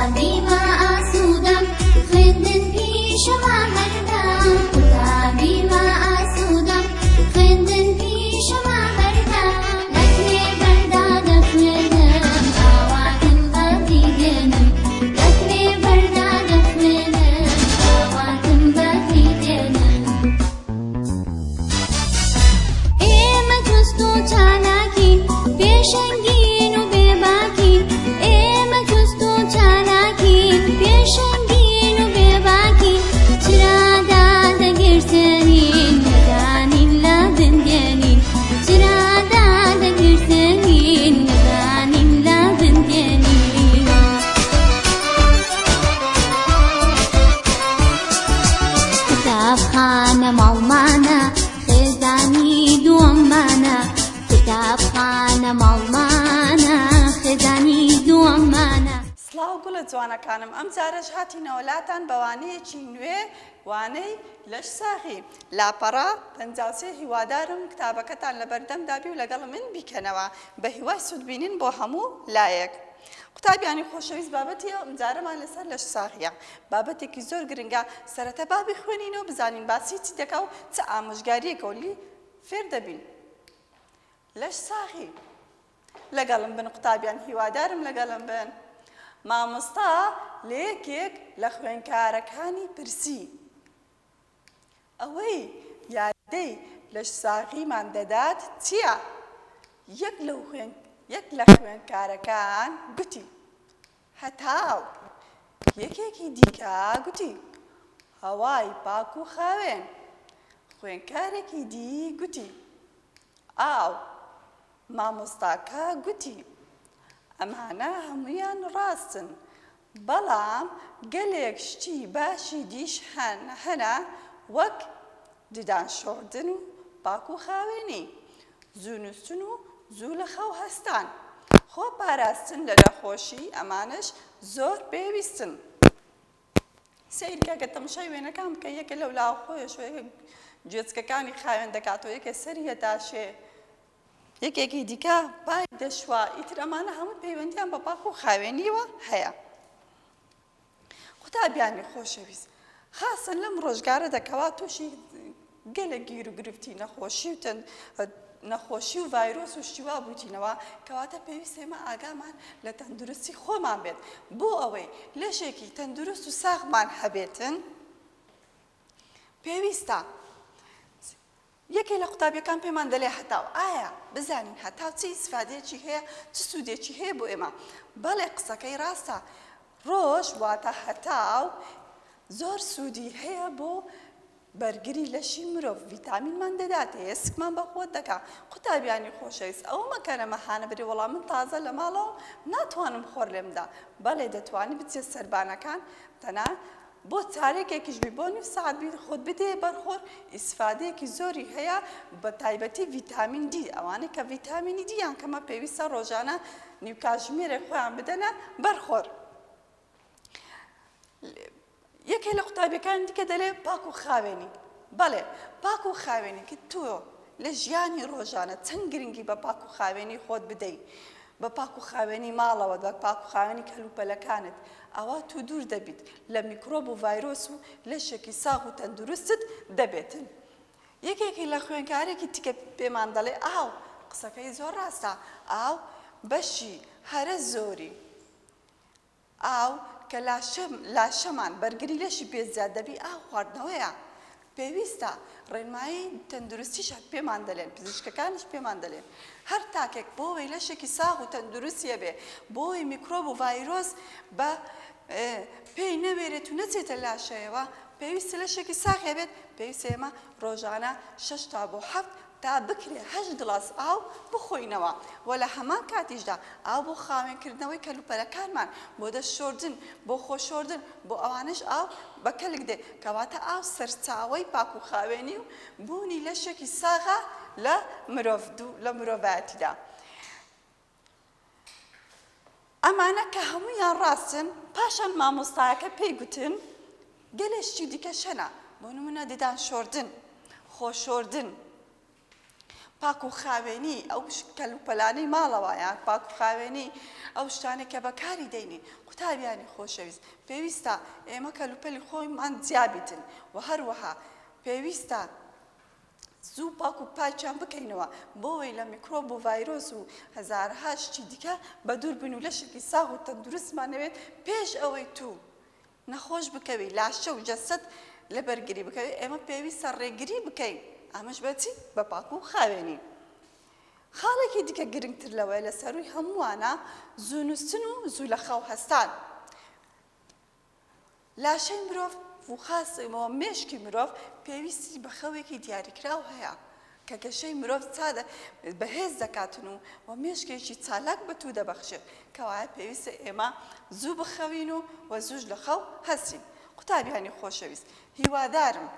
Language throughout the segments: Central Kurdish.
قوتابیمە ئاسوودەم خوێندن پیشەمە هەردەم قوتابیمە ئاسوودەم خوێندن پیشەمە هەردەم لەکوێ بەردا دەخوێنم ئاواتم بەدی دێنم لەکوێ بەردا دەخوێنم ئاواتم بەدی دێنم ئێمە چوست و چالاکین پێشەنگین و بێباکین ئێمە چوست و چالاکین پێشەنگین و بێباکین چرادا دەگرسێنین نەزانین لە بندێنین چرادا دەگرسێنین نەزانین لە بندێنین. قوتابخانە ماڵمانە خێزانی دووەممانە قوتابخانە ماڵمانە خێزانی دووەممانە. سڵاو گوڵە جوانەکانم ئەم جارەش هاتینەوە لاتان بە وانەیەکی نوێ وانەی لەش ساغی لاپەڕە 53 هیوادارم کتابەکەتان لەبەردەمدا بی و لەگەڵ من بیکەنەوە بە هیوای سوودبینین بۆ هەموو لایەک. قوتابیانی خۆشەویست بابەتی ئەمجارەمان لەسەر لەشساغیە بابەتێکی زۆر گرنگە سەرەتا با بیخوێنینەوە بزانین باسی چی دەکا و چ ئامۆژگاریەکەوە لی فێر دەبین لەشساغی لەگەڵم بن قوتابیان هیوادارم لەگەڵم بن مامۆستا لە یەکێک لە خوێنکارەکانی پرسی ئەوەی یاریدەی لەشساغیمان دەدات چییە؟ یەک لەو خوێن یەک لە خوێندکارەکان گوتی، هەتاو. یەکێکی دیکە گوتی، هەوای پاک و خاوێن. خوێندکارێکی دی گوتی، ئاو. مامۆستاکە گوتی، ئەمانە هەموویان ڕاستن، بەڵام گەلێک شتی باشی دیش هەن هەنە وەک ددان شۆردن و پاک و خاوێنی، زوو نوستن و زوو لە خەو هەستان، خۆ پاراستن لە نەخۆشی ئەمانەش زۆر پێویستن. سەیرکە گەر تەماشای وێنەکان بکە یەکێ لەو لاوە خۆیەشۆ یەکێ گوێچکەکانی خاوێن دەکاتەوە یەکێ سەری ئەتاشێ یەکێکی دیکە پای دەشوا، ئیتر ئەمانە هەموو پەیوەندیان بە پاک و خاوێنیەوە هەیە. قوتابیانی خۆشەویست خاسن لەم ڕۆژگارەدا کەوا تووشی گەلێک گیر و گرفتی نەخۆشی و تەن نەخۆشی و ڤایرۆس و شتی وا بوویتینەوە کەواتە پێویستە ئێمە ئاگامان لە تەندروستی خۆمان بێت بۆ ئەوەی لەشێکی تەندروست و ساغمان هەبێتن پێویستە یەکێ لە قوتابیەکان پێمان دەلێ هەتاو، ئایا بزانین هەتاو چ ئیسفادەیەکی هەیە، چ سوودێکی هەیە بۆ ئێمە؟ بەڵێ قسەکەی ڕاستە، ڕۆژ واتە هەتاو زۆر سوودی هەیە بۆ بەرگری لەشی مرۆڤ، ڤیتامینمان دەداتێ، ئێسکمان بەقوەت دەکا. قوتابیانی خۆشەویست ئەوە مەکەنە مەهانە برێ وەڵا من تازە لە ماڵەوەم ناتوانم خۆر لێم دا، بەڵێ دەتوانی بچیە سەربانەکان تەنها بۆ چارەکێکیش بی بۆ نیو سەعات بی خۆت بدەیە بەر خۆر ئیسفادەیەکی زۆری هەیە بە تایبەتی ڤیتامین دی ئەوانەی کە ڤیتامینی دییان کەمە پێویستە ڕۆژانە نیو کاتژمێرێک خۆیان بدەنە بەر خۆر. یەکێ لە قوتابیەکانی دیکە دەلێ پاک و خاوێنی بەڵێ پاک و خاوێنی کە تۆ لە ژیانی ڕۆژانە چەند گرنگی بە پاک و خاوێنی خۆت بدەی بە پاک و خاوێنی ماڵەوەت بە پاک و خاوێنی کەلوپەلەکانت ئەوا تۆ دوور دەبیت لە میکرۆب و ڤایرۆس و لەشێکی ساغ و تەندروستت دەبێتن. یەکێکی لە خوێنکارێکی تیکە پێمان دەڵێ ئاو، قسەکەی زۆر ڕاستە، ئاو بەشی هەرە زۆری ئاو کە لاشە لاشەمان بەرگری لەشی پێ زیاد دەبی ئاو خواردنەوەیە پێویستە ڕێنمایی تەندروستیش هەر پێمان دەلێن پزیشکەکانیش پێمان دەلێن هەر تاکێک بۆ ئەوەی لەشێکی ساغ و تەندروستی هەبێ بۆ ئەوەی میکرۆب و ڤایرۆس بە پێی نەوێرێت و نەچێتە لاشەیەوە پێویستە لەشێکی ساغ هەبێت پێویستە ئێمە ڕۆژانە شەش تا بۆ حەفت تا بکرێ هەشت گڵاس ئاو بخۆینەوە و لە هەمان کاتیشدا ئاو بۆ خاوێنکردنەوەی کەلوپەلەکانمان، بۆ دەست شۆردن، بۆ خۆ شۆردن، بۆ ئەوانەش ئاو بە کەلک دێ، کەواتە ئاو سەرچاوەی پاک و خاوێنی و بوونی لەشێکی ساغە لە مرۆڤ لە مرۆڤایەتیدا. ئەمانە کە هەموویان ڕاستن، پاشان مامۆستایەکە پێی گوتن، گەلێ شتی دیکەش هەنە، بۆ نموونە ددان شۆردن، خۆ شۆردن. پاک و خاوێنی ئەو کەلوپەلانەی ماڵەوە یان پاک و خاوێنی ئەو شتانەی کە بەکاری دەینین. قوتابیانی خۆشەویست پێویستە ئێمە کەلوپەلی خۆیمان جیا بیتن و هەروەها پێویستە زوو پاک و پاکیان بکەینەوە بۆوەی لە میکرۆب و ڤایرۆس و هەزارەها شتی دیکە بەدوور بین و لەشێکی ساغ و تەندروستمان هەبێت پێش ئەوەی تو نەخۆش بکەوی لاشە و جەسەت لە بەرگری بکەوی ئێمە پێویستە ڕێگری بکەین ئەمەش بە چی بە پاک و خاوێنی خاڵێکی دیکە گرنگتر لەوەیە لە سەرووی هەمووانە زوو نووستن و زوو لە خەو هەستان لاشەی مرۆڤ و خاس و مێشکی مرۆڤ پێویستی بە خەوێکی دیاریکراو هەیە کە گەشەی مرۆڤ چادە بەهێز دەکاتن و و مێشکێکی چالاک بە توو دەبەخشێت کەوایە پێویستە ئێمە زوو بخەوین و و زووش لە خەو هەستین قوتابیانی خۆشەویست هیوادارم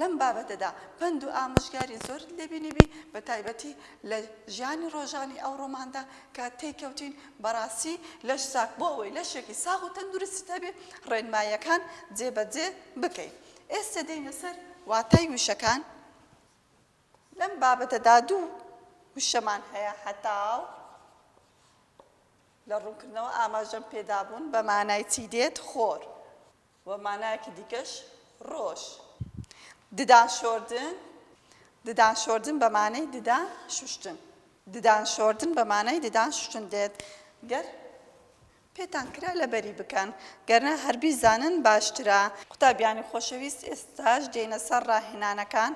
لەم بابەتەدا پەند و ئامۆژگاری زۆرت لێ بینیبی، بە تایبەتی لە ژیانی ڕۆژانی ئەوڕۆماندا کە تێی کەوتین، بەڕاستی لەش ساغ بۆ ئەوەی لەشێکی ساغ و تەندروستت هەبێ ڕێنماییەکان جێبەجێ بکەی. ئێستە دێینە سەر واتای وشەکان. لەم بابەتەدا دوو وشەمان هەیە، هەتاو، لە ڕوونکردنەوە ئاماژەم پێدابوون، بە مانای چی دێت؟ خۆر. و مانایەکی دیکەش ڕۆژ. ددان شۆردن، ددان شۆردن بە مانای ددان شوشتن. ددان شۆردن بە مانای ددان شوشتن دێت. گەر پێتان کرا لەبەری بکەن، گەرنا هەر بیزانن باشترە. قوتابیانی خۆشەویست ئێستاش دێینە سەر ڕاهێنانەکان،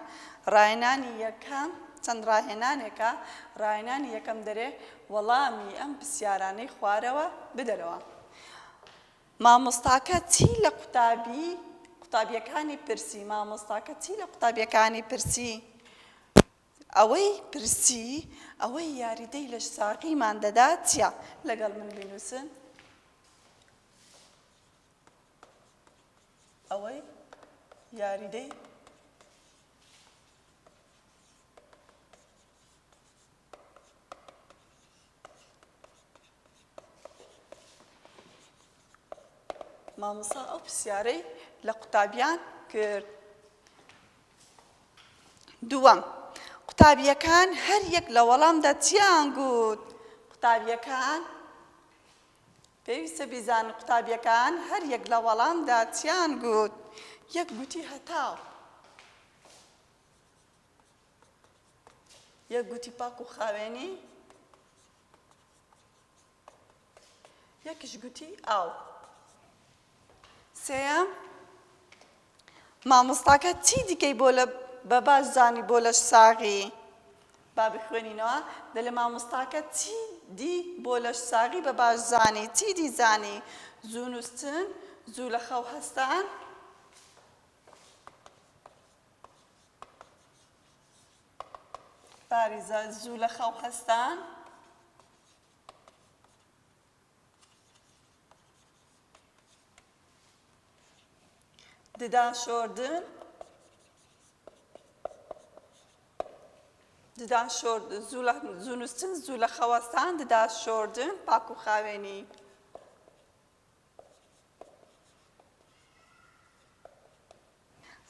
ڕاهێنانی یەکەم چەند ڕاهێنانێکە، ڕاهێنانی یەکەم دەرێ وەڵامی ئەم پرسیارانەی خوارەوە بدەرەوە. مامۆستاکە چی لە قوتابی قوتابیەکانی پرسی؟ مامۆستاکە چی لە قوتابیەکانی پرسی؟ ئەوەی پرسی ئەوەی یاریدەی لەشساغیمان دەدات چیە؟ لەگەڵ من بینوسن. ئەوەی یاریدەی مامۆستا ئەو پرسیارەی لە قوتابیان کرد. دووەم، قوتابیەکان هەر یەک لە وەڵامدا چیان گوت؟ قوتابیەکان پێویستە بیزانن قوتابیەکان هەر یەک لە وەڵامدا چیان گوت؟ یەک گوتی هەتاو. یەک گوتی پاک و خاوێنی، یەکیش گوتی ئاو. سێیەم، مامۆستاکە چی دیکەی بۆ لە بە باش زانی بۆ لەش ساغی؟ با بخوێنینەوە، دەلێ مامۆستاکە چی دی بۆ لەش ساغی بە باش زانی؟ چی دی زانی؟ زوو نووستن، زوو لە خەو هەستان، فاریزە زوو لە خەو هەستان. ددان شۆردن ددان شۆرد زوو لە زوو نووستن زوو لە خەوەستان ددان شۆردن پاک و خاوێنی.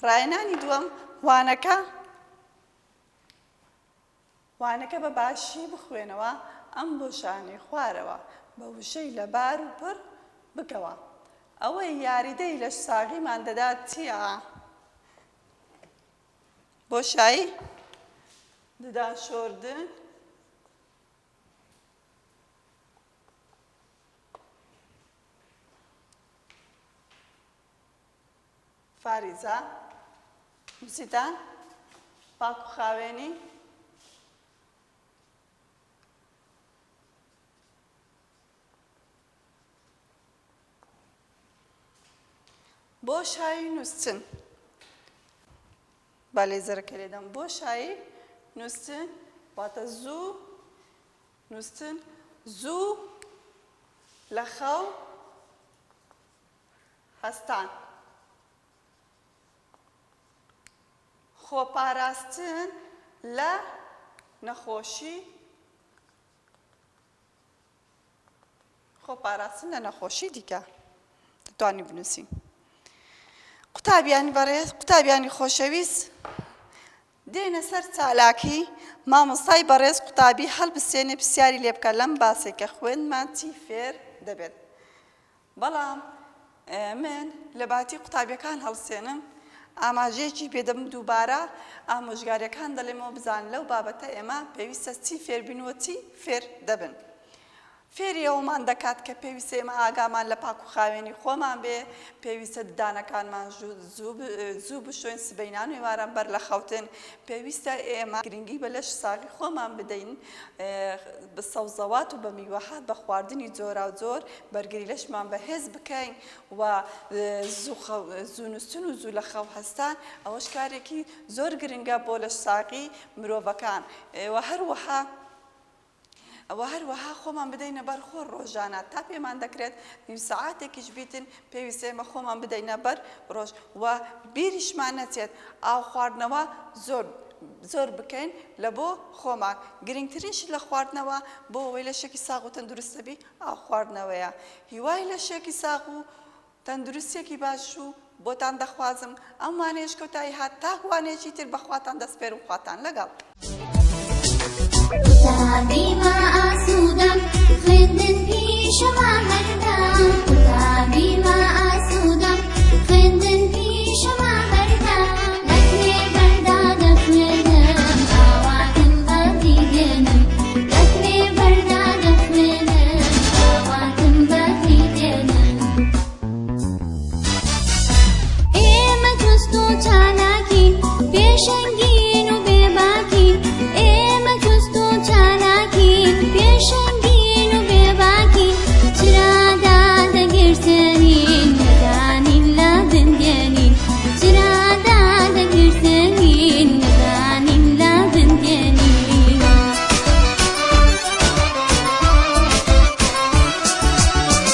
ڕاهێنانی دووەم، وانەکە وانەکە بە باشی بخوێنەوە، ئەم بۆشانەی خوارەوە بە وشەی لەبار و پڕ بکەوە. ئەوەی یاریدەی لەشساغیمان دەدات چییە؟ بۆشایی ددان شۆردن، فاریزە، نووسیتان پاک و خاوێنی. بۆشایی نووستن با لێزەرەکە لێدەم بۆشایی نووستن واتە زوو نووستن زوو لە خەو هەستان. خۆپاراستن لە نەخۆشی خۆپاراستن لە نەخۆشی دیکە دەتوانین بنووسین. قوتابیانی بەڕێز، قوتابیانی خۆشەویست. دێنە سەر چالاکی، مامۆستای بەڕێز قوتابی هەڵبسێنێ پرسیاری لێ بکە لەم باسەی کە خوێندمان چی فێر دەبێت. بەڵام من لە باتی قوتابیەکان هەڵسێنم ئاماژەیەکی پێدەم دووبارە ئامۆژگاریەکان دەڵێمەوە بزان لەو بابەتە ئێمە پێویستە چی فێربین و چی فێر دەبن. فێری ئەوەمان دەکات کە پێویستە ئێمە ئاگامان لە پاک و خاوێنی خۆمان بێ، پێویستە ددانەکانمان زوو بشۆین سبەینان و ئێواران بەر لە خەوتن، پێویستە ئێمە گرنگی بە لەش ساغی خۆمان بدەین، بە سەوزەوات و بە میوەهات بە خواردنی جۆراوجۆر بەرگری لەشمان بەهێز بکەین و زوو نوستن و زوو لە خەو هەستان ئەوەش کارێکی زۆر گرنگە بۆ لەش ساغی مرۆڤەکان و هەروەها وە هەروەها خۆمان بدەینە بەر خۆر ڕۆژانە تا پێمان دەکرێت نیو سەعاتێکیش بیتن پێویستە ئێمە خۆمان بدەینە بەر ڕۆژ و بیریشمان نەچێت ئاو خواردنەوە زۆر زۆر بکەین لە بۆ خۆمان گرنگترین شت لە خواردنەوە بۆ ئەوەی لەشێکی ساغ و تەندروست هەبی ئاو خواردنەوەیە هیوای لەشێکی ساغ و تەندروستیەکی باش و بۆتان دەخوازم ئەم وانەیەش کۆتایی هات تا وانەیەکی تر بەخواتان دەسپێرم خواتان لەگەڵ. قوتابیمە ئاسوودەم خوێندن پیشەمە هەردەم قوتابیمە ئاسوودەم خوێندن پیشەمە هەردەم لە بەردا دەخوێنم ئاواتم بەدی دێنم لە بەردا دەخوێنم ئاواتم بەدی دێنم ئێمە چوست و چالاکین پێشەنگین و بێباکین ئێمە چوست و چالاکین پێشەنگین و بێباکین چرادا دەگرسێنین نەدانین لە بندێنین چرادا دەگرسێنین نەدانین لە بندێنین.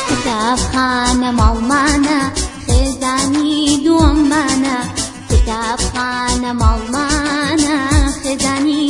قوتابخانە ماڵمانە خێزانی دووەممانە قوتابخانە ماڵمانە خێزانی